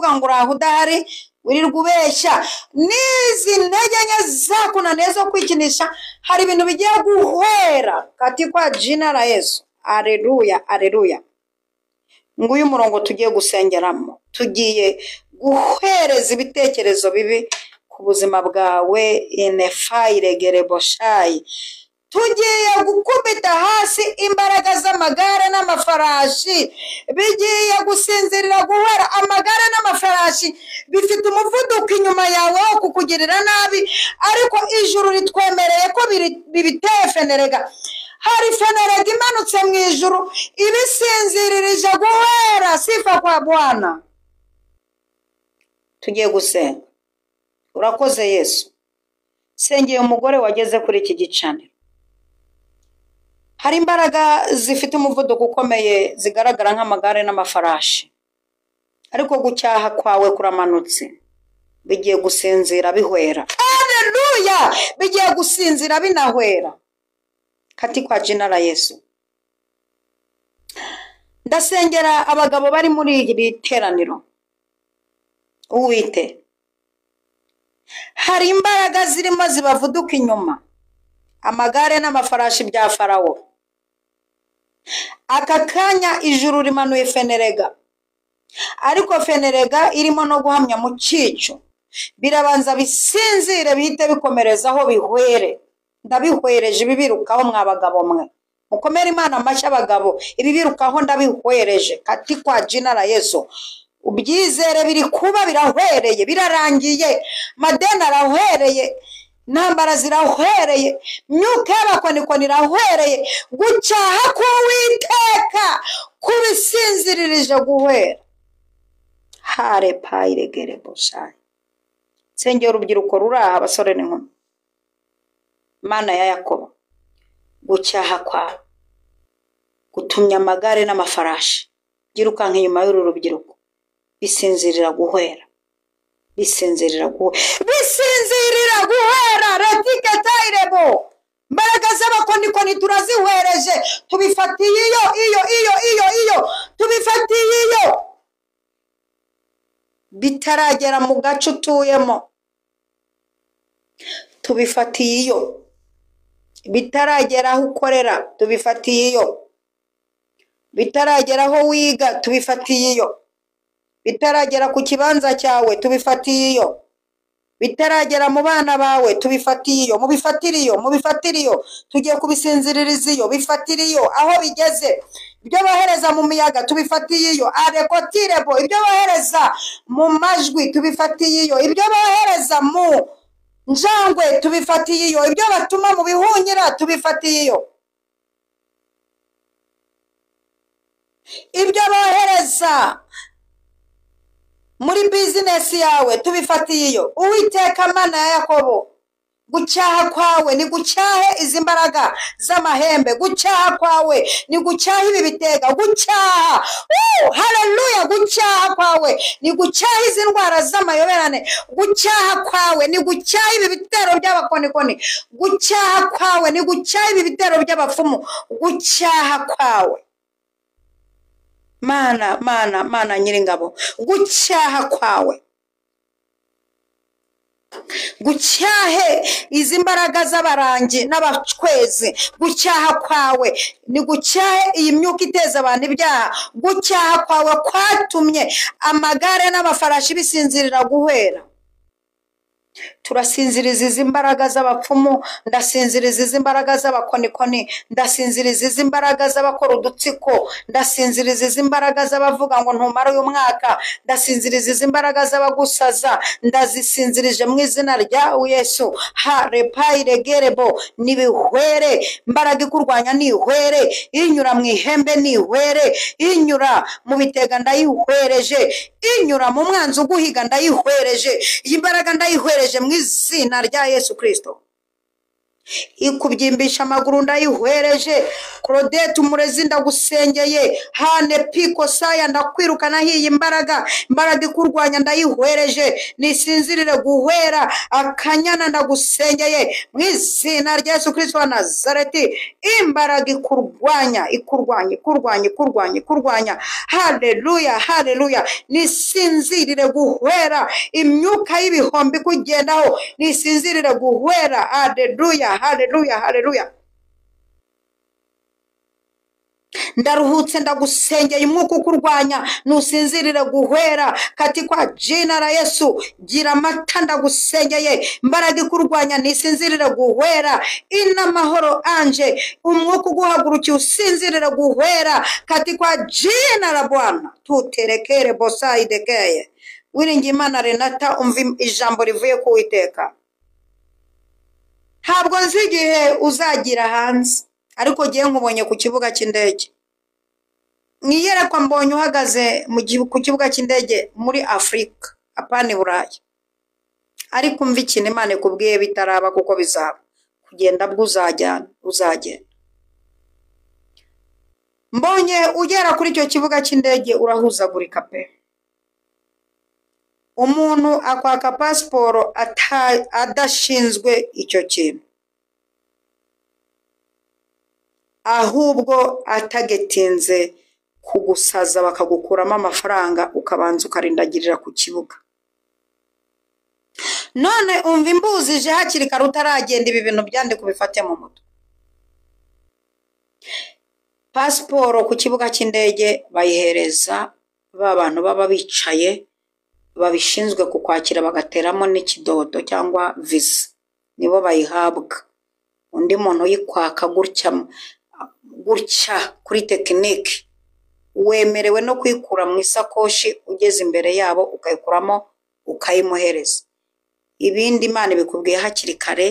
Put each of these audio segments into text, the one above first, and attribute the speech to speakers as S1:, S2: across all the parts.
S1: uvuga ngo uraho udahari, wirirwa ubeshya. N'izi ntege nke zakunaniye zo kwikinisha, hari ibintu bigiye guhera katika jina la Yesu. Aleluya, aleluya. Nguyu umurongo tugiye gusengeramo, tugiye guhereza ibitekerezo bibi ku buzima bwawe. Inefayiregereboshayi, tugiye gukubita hasi imbaraga z'amagare n'amafarashi, bigiye gusinzirira guhera. Amagare n'amafarashi bifite umuvuduko inyuma yawe wo kukugirira nabi, ariko ijuru ritwemereye ko bibiteye fenerega. Hari fenerega imanutse mu ijuru ibisinziririje guhera. Sifa kwa Bwana. Tugiye gusenga. Urakoze Yesu. Sengeye umugore wageze kuri iki gicaniro. Hari imbaraga zifite umuvuduko ukomeye zigaragara nk'amagare n'amafarashi, ariko gucyaha kwawe kuramanutse, bigiye gusinzira bihwera. Haleluya! Bigiye gusinzira binahwera katika jina la Yesu. Ndasengera abagabo bari muri iri teraniro. Uwite, hari imbaraga zirimo zibavuduka inyuma, amagare n'amafarashi bya Farawo. Aka kanya ijuru rimanuye fenerega, ariko fenerega irimo no guhamya mu cyico. Birabanza bisinzire bihite bikomerezaho bihwere. Ndabihwereje ibibirukaho mwa bagabo mwe. Mukomere Imana amashyi abagabo, ibibirukaho ndabihwereje katika jina la Yesu. Ubyizere, biri kuba, birahwereye, birarangiye. Madeni arahwereye, intambara zirahwereye, myuka y'abakonikoni irahwereye. Gucyaha k'Uwiteka kubisinziririje guhwera. Hare payiregereboshayi. Nsengera urubyiruko ruri aha, abasore n'inkumi. Mana ya Yakobo, gucyaha kwawe gutumya amagare n'amafarashi byirukanka inyuma y'uru rubyiruko, bisinzirira guhwera, bisinzirira guhwera, bisinzirira guhwera. Retiketayirebo, imbaraga z'abakonikoni turazihwereje, tubifatiye iyo iyo iyo iyo iyo, tubifatiye iyo bitaragera mu gace utuyemo, tubifatiye iyo bitaragera aho ukorera, tubifatiye iyo bitaragera aho wiga, tubifatiye iyo bitaragera ku kibanza cyawe, tubifatiye iyo bitaragera mu bana bawe, tubifatiye iyo. Mubifatire iyo, mubifatire iyo, tugiye kubisinziririza iyo, bifatire iyo aho bigeze. Ibyo bohereza mu miyaga tubifatiye iyo, arekotirebo. Ibyo bohereza mu majwi tubifatiye iyo, ibyo bohereza mu njangwe tubifatiye iyo, ibyo batuma mu bihunyira tubifatiye iyo, ibyo bohereza muri bizinesi yawe tubifatiye iyo. Uwiteka Mana ya Yakobo, gucyaha kwawe ni gucyahe izi mbaraga z'amahembe, gucyaha kwawe ni gucyaha ibi bitega, gucyaha, haleluya, gucyaha kwawe ni gucyaha izi ndwara z'amayoberane, gucyaha kwawe ni gucyaha ibi bitero by'abakonikoni, gucyaha kwawe ni gucyaha ibi bitero by'abapfumu, gucyaha kwawe. Mana, Mana, Mana nyiringabo, gucyaha kwawe gucyahe izi mbaraga z'abarangi n'abacwezi, gucyaha kwawe ni gucyahe iyi myuka iteza abantu ibyaha, gucyaha kwawe kwatumye amagare n'amafarashi bisinzirira guhera. Turasinziriza izi mbaraga z'abapfumu, ndasinziriza izi mbaraga z'abakonikoni, ndasinziriza izi mbaraga z'abakora udutsiko, ndasinziriza izi mbaraga z'abavuga ngo ntumara uyu mwaka, ndasinziriza izi mbaraga z'abagusaza, ndazisinzirije mu izina rya Yesu. Ha repayiregerebo, nibihwere, imbaraga ikurwanya nihwere, inyura mu ihembe nihwere, inyura mu bitega ndayihwereje, inyura mu mwanzi uguhiga ndayihwereje, iyi mbaraga ndayihwereje mu izina rya Yesu Kristo. Ikubyimbisha amaguru ndayihwereje. Claudette Umurezi ndagusengeye. Hane piko saya ndakwirukana hiyi imbaraga, imbaraga ikurwanya ndayihwereje, nisinzirire guhwera. Akanyana ndagusengeye mu izina rya Yesu Kristo wa Nazareti, imbaraga ikurwanya, ikurwanya, ikurwanya, ikurwanya, ikurwanya. Haleluya, haleluya. Nisinzirire guhwera, imyuka y'ibihombi ikugendaho nisinzirire guhwera. Haleluya, haleluya, haleluya. Ndaruhutse ndagusengeye, umwuka ukurwanya nusinzirire guhwera katika jina la Yesu. Gira amata ndagusengeye, imbaraga ikurwanya nisinzirire guhwera. Inamahoro anje, umwuka uguhagurukiye usinzirire guhwera katika jina la Bwana. Tuterekere bosaidekeye. Wiringiyimana Renata, umva ijambo rivuye ku Uwiteka. Ntabwo nzi igihe uzagira hanze, ariko ngiye nkubonye ku kibuga cy'indege. Mwiyerekwa mbonye uhagaze ku kibuga cy'indege muri Afurika, apana i Burayi. Ariko umva ikintu Imana ikubwiye bitaraba, kuko bizaba. Kugenda bwo uzajyana, uzagenda. Mbonye ugera kuri icyo kibuga cy'indege urahuzagurika pe. Umuntu akwaka pasiporo adashinzwe icyo kintu, ahubwo atagetinze kugusaza bakagukuramo amafaranga, ukabanza ukarindagirira ku kibuga. None umva imbuzije hakiri kare utaragenda, ibi bintu byandike ubifate mu mutwe. Pasiporo ku kibuga cy'indege bayihereza ba bantu baba bicaye babishinzwe kukwakira, bagateramo n'ikidodo cyangwa visa, nibo bayihabwa. Undi muntu uyikwaka gutya gutya kuri tekinike, wemerewe no kuyikura mu isakoshi ugeze imbere yabo ukayikuramo ukayimuhereza. Ibindi Imana ibikubwiye hakiri kare.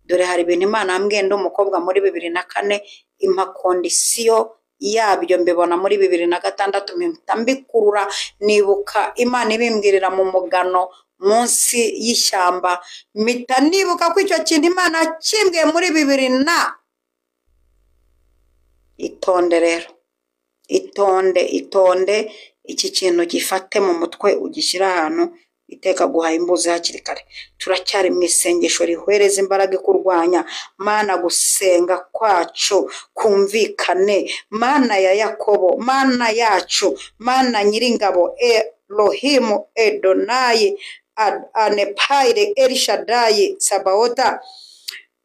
S1: Dore hari ibintu Imana yambwiye ndi umukobwa muri 2004, impa kondisiyo yabyo mbibona muri 2006, mpita mbikurura. Nibuka Imana ibimbwirira mu mugano munsi y'ishyamba, mpita nibuka ko icyo kintu Imana kimbwiye muri 2000 na. Itonde rero, itonde, itonde, iki kintu gifate mu mutwe ugishyire ahantu iteka guhaye imbuzi hakiri kare. Turacyari mu isengesho rihwereza imbaraga ikurwanya. Mana, gusenga kwacu kumvikane. Mana ya Yakobo, Mana yacu, Mana nyiringabo, Elohimu, Edonayi, Anepaire, Elishadayi, Sabaota,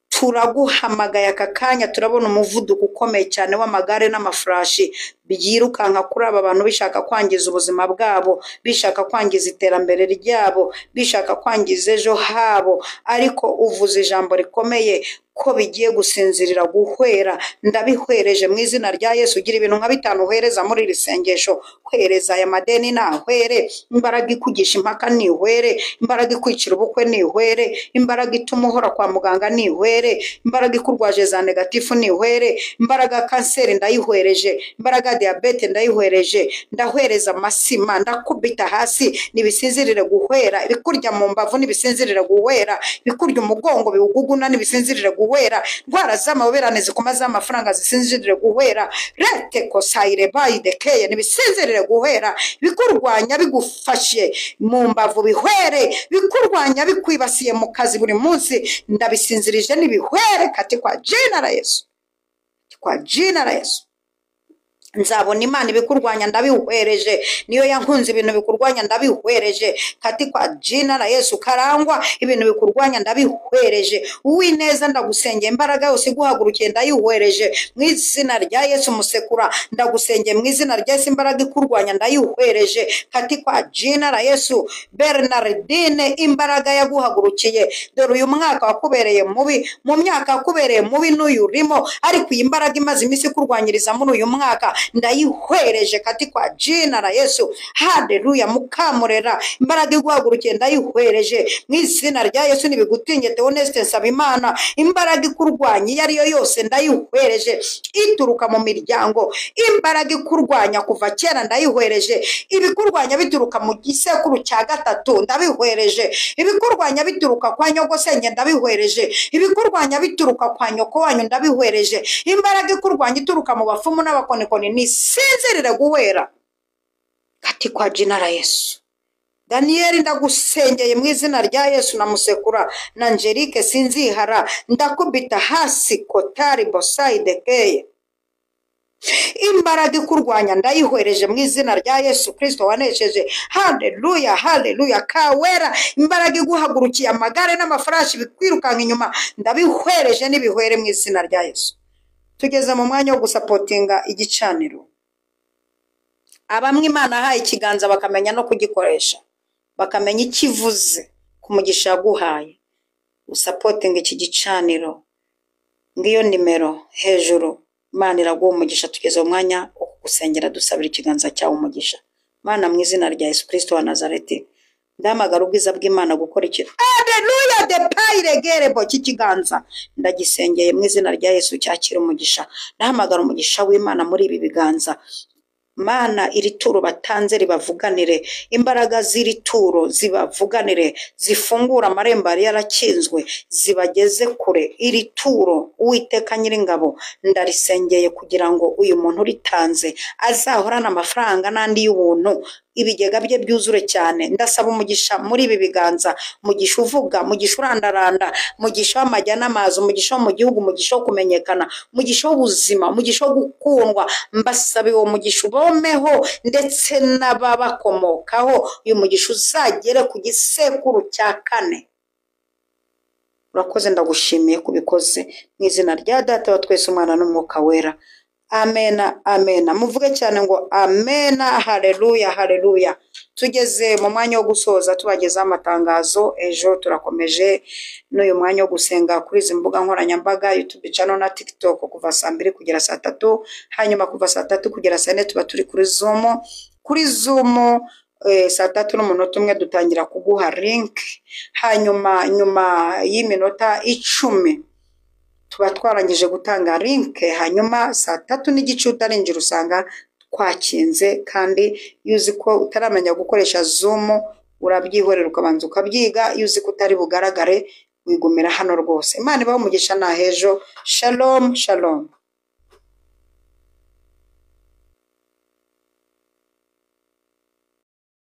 S1: turaguhamagaye aka kanya. Turabona umuvuduko ukomeye cyane w'amagare n'amafurashi byirukanka kuri aba bantu, bishaka kwangiza ubuzima bwabo, bishaka kwangiza iterambere ryabo, bishaka kwangiza ejo habo. Ariko uvuze ijambo rikomeye ko bigiye gusinzirira guhwera. Ndabihwereje mu izina rya Yesu. Ugira ibintu nka bitanu uhereza muri iri sengesho. Hwereza aya madeni nahwere, imbaraga ikugisha impaka nihwere, imbaraga ikwicira ubukwe nihwere, imbaraga ituma uhora kwa muganga nihwere, imbaraga ikurwaje za negatifu nihwere, imbaraga ya kanseri ndayihwereje, imbaraga ya diyabete ndayihwereje. Ndahwereza amasima, ndakubita hasi nibisinzirire guhwera, ibikurya mu mbavu nibisinzirire guhwera, ibikurya umugongo biwuguguna nibisinzirire guhwera, indwara z'amaboberane zikoma z'amafaranga zisinzirire guhwera, rete kosayire bayidekeye nibisinzirire guhwera, bikurwanya bigufashe mu mbavu bihwere, bikurwanya bikwibasiye mu kazi buri munsi ndabisinzirije nibihwere katika jina la Yesu, kwa jina la Yesu. Nzabona Imana ibikurwanya ndabihwereje, niyo yankunze ibintu bikurwanya ndabihwereje katika jina la Yesu. Karangwa ibintu bikurwanya ndabihwereje. Uwineza ndagusengeye, imbaraga yose iguhagurukiye ndayihwereje mu izina rya Yesu. Musekura ndagusengeye mu izina rya Yesu, imbaraga ikurwanya ndayihwereje katika jina la Yesu. Bernardine, imbaraga yaguhagurukiye, dore uyu mwaka wakubereye mubi, mu myaka wakubereye mubi n'uyu urimo, ariko iyi mbaraga imaze iminsi ikurwanyiriza muri uyu mwaka Ndayihwereje kati kwa jina la Yesu. Haleluya. Mukamurera, imbaraga iguhagurukiye ndayihwereje mu izina rya Yesu. Ntibigutinye Theoneste Nsabimana, imbaraga ikurwanya iyo ari yo yose ndayihwereje, ituruka mu miryango. Imbaraga ikurwanya kuva kera ndayihwereje. Ibikurwanya bituruka mu gisekuru cya gatatu ndabihwereje. Ibikurwanya bituruka kwa nyogosenge ndabihwereje. Ibikurwanya bituruka kwa nyoko wanyu ndabihwereje. Imbaraga ikurwanya ituruka mu bafumu n'abakonikoni nisinzirire guhera kati kwa jina la Yesu. Daniyeli, ndagusengeye mu izina rya Yesu, na Musekura na Angelique Sinzihara, ndakubita hasi kotari bosaidekeye. Imbaraga ikurwanya ndayihwereje mu izina rya Yesu Kristo wanesheje. Haleluya, haleluya. Kawera, imbaraga iguhagurukiye, amagare n'amafarashi bikwirukanka inyuma ndabihwereje, n'ibihwere mu izina rya Yesu. Tugeze mu mwanya wo gusapotinga igicaniro. Abamwe Imana ahaye ikiganza bakamenya no kugikoresha, bakamenya ikivuze ku mugisha yaguhaye. Usapotinga iki gicaniro, ngiyo nimero hejuru. Imana iraguha umugisha. Tugeze mu mwanya wo kugusengera dusabira ikiganza cyawe umugisha. Mana, mu izina rya Yesu Kristo wa Nazareti, ndahamagara ubwiza bw'Imana gukora ikintu. Haleluya. De payiregerebo, iki kiganza ndagisengeye mu izina rya Yesu, cyakira umugisha. Ndahamagara umugisha w'Imana muri ibi biganza. Mana, iri turo batanze ribavuganire, imbaraga z'iri turo zibavuganire, zifungura amarembo yari yarakinzwe, zibageze kure. Iri turo, Uwiteka Nyiringabo, ndarisengeye kugira ngo uyu muntu uritanze azahorane amafaranga n'andi y'ubuntu, ibigega bye byuzure cyane. Ndasaba umugisha muri ibi biganza, umugisha uvuga, umugisha urandaranda, umugisha w'amajya n'amazi, umugisha wo mu gihugu, umugisha wo kumenyekana, umugisha w'ubuzima, umugisha wo gukundwa. Mbasabe uwo mugisha ubomeho ndetse n'ababakomokaho. Uyu mugisha uzagere ku gisekuru cya kane. Urakoze, ndagushimiye kubikoze mu izina rya Data wa twese, Umwana n'Umwuka Wera. Amena, amena. Muvuge cyane ngo amena. Haleluya, haleluya. Tugeze mu mwanya wo gusoza, tubagezaho amatangazo. Ejo turakomeje n'uyu mwanya wo gusenga kuri izi mbuga nkoranyambaga, YouTube channel na TikTok, kuva saa 2 kugera saa 3. Hanyuma kuva saa 3 kugera saa 4 tuba turi kuri Zoom. Kuri Zoom saa 3:01 dutangira kuguha link, hanyuma nyuma y'iminota 10 tuba twarangije gutanga link. Hanyuma saa 3:15 utarinjira usanga twakinze. Kandi iyo uzi ko utaramenya gukoresha Zoom, urabyihorera ukabanza ukabyiga. Iyo uzi ko utari bugaragare, wigumira hano rwose. Imana ibahe umugisha. Nahejo. Shalom, shalom.